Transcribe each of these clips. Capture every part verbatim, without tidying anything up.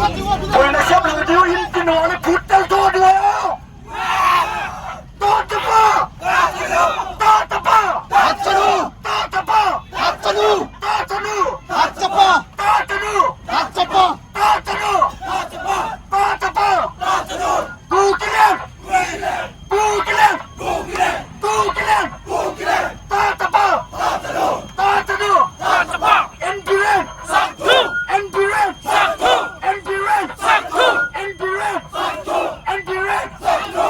Boina siam lou diu in tin ho le phut tel to diu ahi. Tatapa! Tatapa! Tatapa! Tatapa! Tatapa! Tatapa! Tatapa! Tatapa! Tatapa! Tatapa! Tatapa! Kukiland! Kukiland! Kukiland! Kukiland! Kukiland! Tatapa! Tatapa! Tatapa! Tatapa! N P land! Saktu! N P land! Saktu! N P land! Saktu! N P land! Saktu! N P land! Saktu!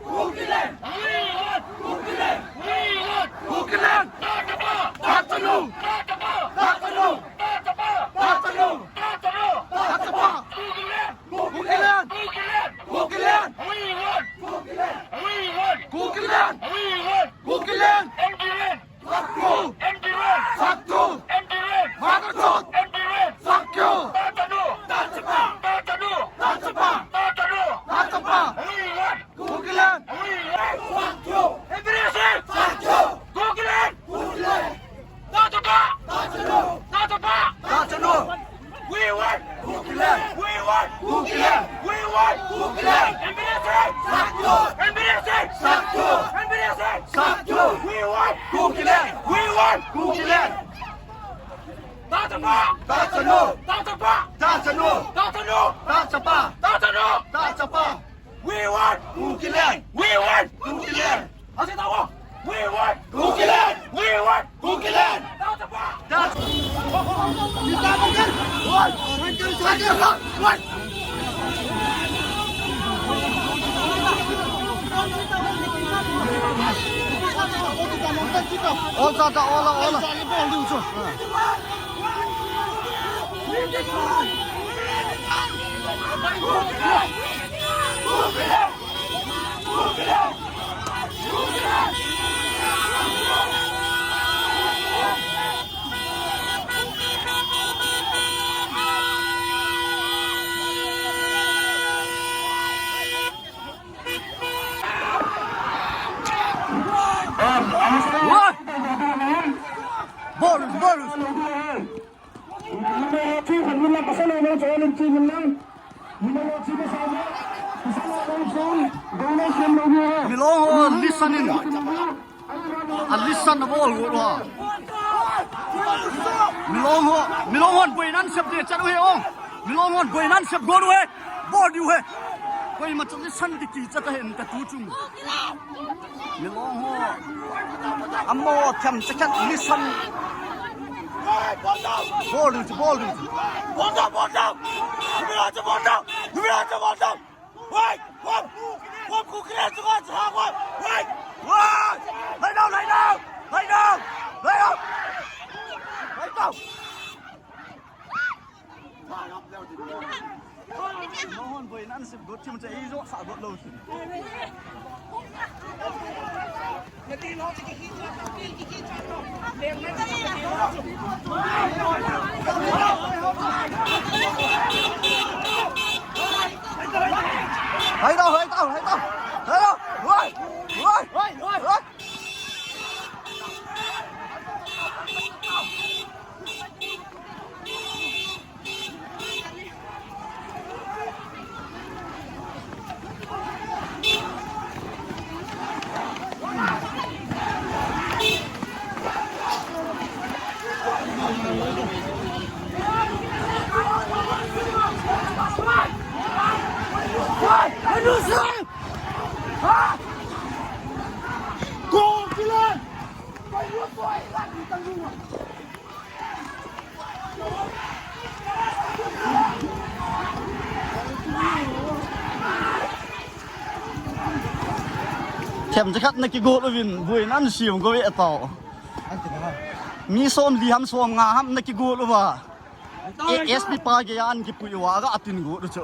Kukiland! We want! Kukiland! We want! Kukiland! Tatapa! Tatanu! Tatapa! Tatanu! Tatapa! Tatanu! Tatapa! Tatapa! Kukiland! Kukiland! Kukiland! Kukiland! We want! Kukiland! We want! Kukiland! We want! Kukiland! N P land! Saktu! N P land! Saktu! N P land! Saktu! N P land! Saktu! Tatanu! Tatapa! Tatanu! Tatapa! Tatanu! Tatapa! We want! Kukiland! We want! Saktu! N P land! Saktu! Kukiland! Kukiland! Tatapa! Tatanu! Tatapa! Tatanu! We want! Kukiland! We want! Kukiland! We want! Kukiland! M P L A! Saktu! M P L A! Saktu! M P L A! Saktu! We want! Kukiland! We want! Kukiland! Tatapa! Tatanu! Tatapa! Tatanu! Tatanu! Tatapa! Tatanu! Tatapa! We want Kukiland! We want Kukiland! Asit ako! We want Kukiland! We want Kukiland! Tatapa! All, all, all. Ball, ball. Milong ho listen in. A listen a ball go ha. Milong ho, Milong ho boinan sep de chan u he ong. Milong ho boinan sep go u he. Ball diu he. Koima chu listen di ti cha ta hen ka tu chung. Milong ho. Amo them cha khat listen. Ball diu, ball diu. Ball down, ball down. Ball down, ball down. Wait, wait. Wait, wait. Lie down, lie down. Lie down. Lie down. Lie down. Mohon boy nan sip got tim cha ijo sa got lo. Hai tau, hai tau, hai tau. Hai tau. Woi. Woi. Woi. Woi. Them cha khat na kigol uvin, buai nan siam go ve tau. Mi som li ham som nga ham na kigol uva. E, S P pa ge an kipui uva ga atin go u chu.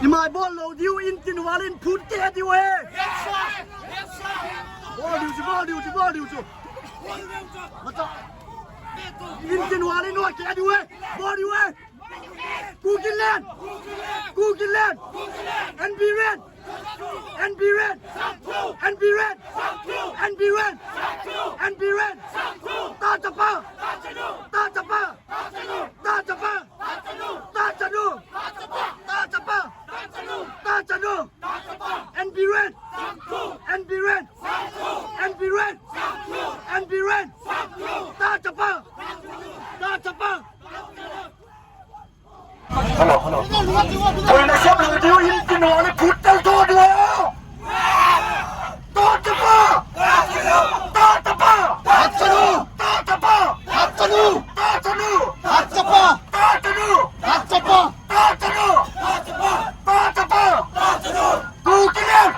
Ima bol lou diu, in tin wal in phut keh diu e. Bol diu chu, bol diu chu, bol diu chu. Macha. In tin wal in wa keh diu e. Bol diu e. Kukiland! Kukiland! N B Land! N B Land! N B Land! N B Land! Ta chapa! Ta chapa! Ta chanu! Ta chapa! Ta chanu! Ta chapa! N B Land! N B Land! N B Land! N B Land! Ta chapa! Ta chapa! Hello, hello. Koi na siam lou diu, in tin wal in phut keh diu. Ta chapa! Ta chapa! Ta chapa! Kukiland!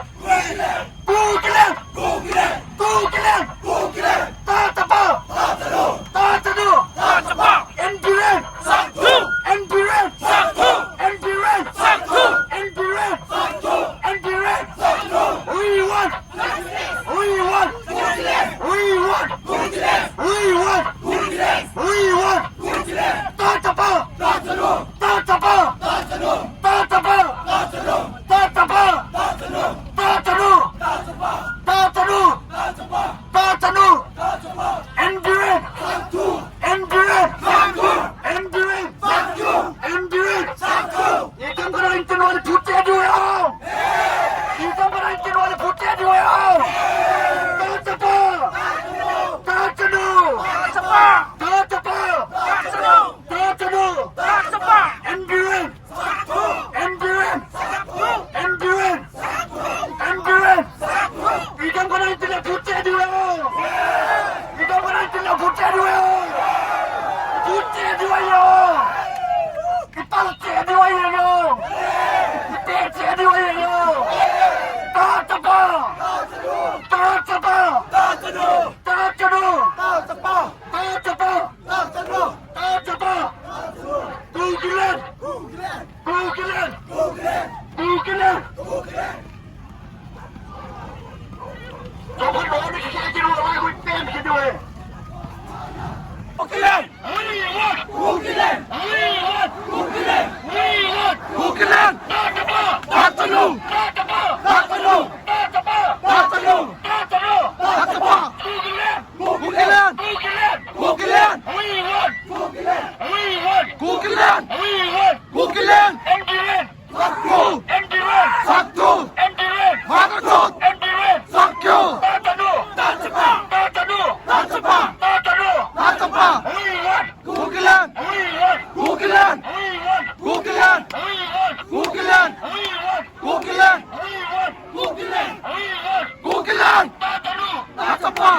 Tapa!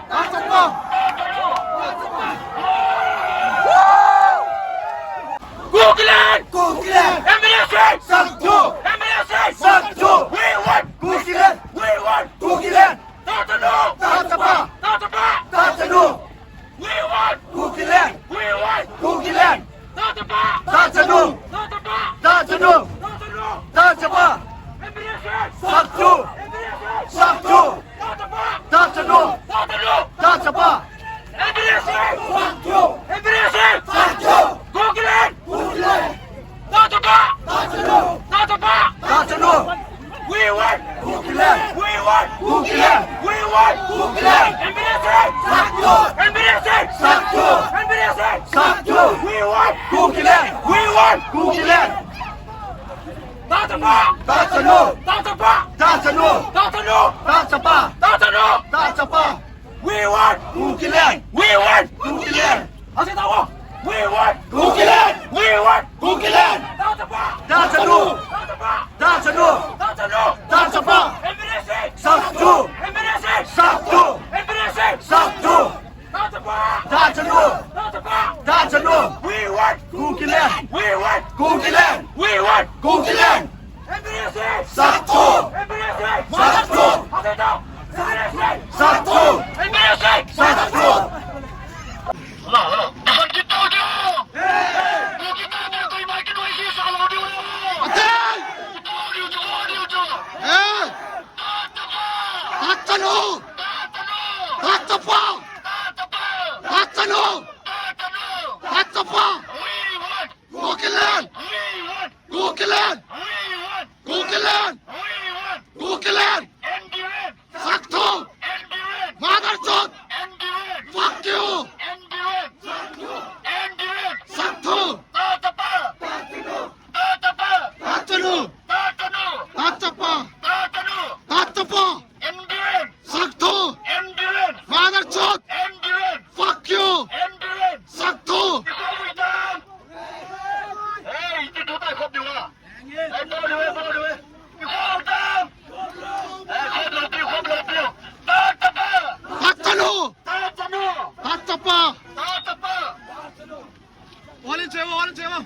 Tapa! Kukiland! Kukiland! M N S A! Saktu! M N S A! Saktu! We want Kukiland! We want Kukiland! Tatanu! Tatapa! Tatapa! Tatanu! We want Kukiland! We want Kukiland! Tatapa! Tatanu! Tatapa! Tatanu! Tatanu! Tatapa! M N S A! Saktu! M N S A! Saktu! Tatapa! Tatanu! Tatanu! Tatapa! M N S A! Saktu! M N S A! Saktu! Kukiland! Kukiland! Tatapa! Tatanu! Tatapa! Tatanu! We want Kukiland! We want Kukiland! We want Kukiland! M N S A! Saktu! M N S A! Saktu! M N S A! Saktu! We want Kukiland! We want Kukiland! Tatapa! Tatanu! Tatapa! Tatanu! Tatanu! Tatapa! Tatanu! Tatapa! We want Kukiland! We want Kukiland! Asitawa! We want Kukiland! We want Kukiland! Tatapa! Tatanu! Tatapa! Tatanu! Tatanu! Tatapa! M N S A! Saktu! M N S A! Saktu! M N S A! Saktu! Tatapa! Tatanu! Tatapa! Tatanu! We want Kukiland! We want Kukiland! We want Kukiland! M N S A! Saktu! M N S A! Saktu! Asitawa! M N S A! Saktu! M N S A! Saktu! Hello, hello. Kisan kit tau diu. Kisan kit tau diu, koima kinoise sa lou diu. Atel! Kit tau diu, kit tau diu, kit tau. Eh! Tatapa! Tatanu! Tatapa! Tatapa! Tatanu! Tatanu! Tatapa! We want! Kukiland! We want! Kukiland! We want! Kukiland! We want! Kukiland! End the rape! Saktu! End the rape! Mother chode! End the rape! Fuck you! End the rape! End the rape! Saktu! Tatapa! Tatapa! Tatanu! Tatanu! Tatapa! Tatanu! Tatapa! End the rape! Saktu! End the rape! Mother chode! End the rape! Fuck you! End the rape! Saktu! Hey, itu dutai khop diu a. Hey, khop diu, khop diu. Khop diu. Hey, khop diu, khop diu. Tatapa! Tatanu! Tatanu! Tatapa! Tatapa! Wala chewa, wala chewa.